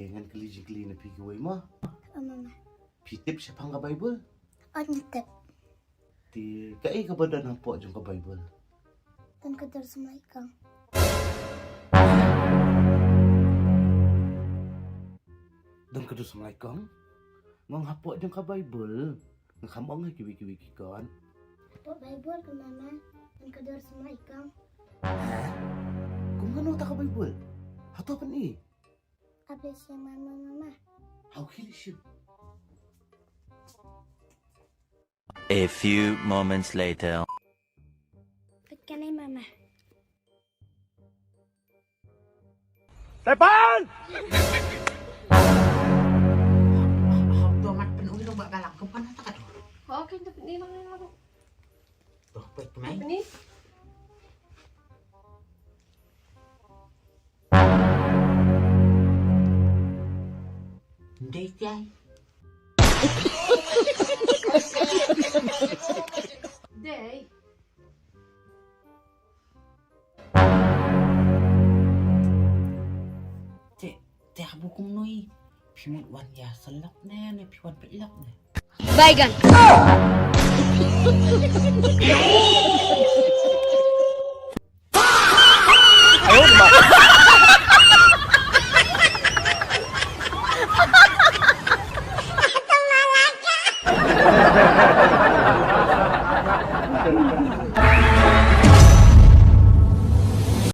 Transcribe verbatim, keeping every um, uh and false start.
Te ngan kylli jingkylli na phi kiwei mo. Phi tip shaphang ka Baibl? Ym tip. Te kaei kaba don hapoh jong ka Baibl? Don ka dur samlaikong. Don ka dur samlaikong? Nga ong hapoh jong ka Baibl nga kham ong ha kiwei kiwei ki kot. Hapoh Baibl ka mama, don ka dur samlaikong. Hah? Kum kano kata ka Baibl? Hato pyni? Haba shem mama, mama. Hau khie leit shem. A few moments later. Peit kane mama. Tepan! Hau to mat pynui long ba balang kumpan ha ta ka dur. Ho, kin to pyni long long. To peit kmai. Pyni. Ndei tiai. Dei. Te, te haba kumno i? Phi mut wan ïa sylok ne, ne phi wan peit lok ne? Bygone.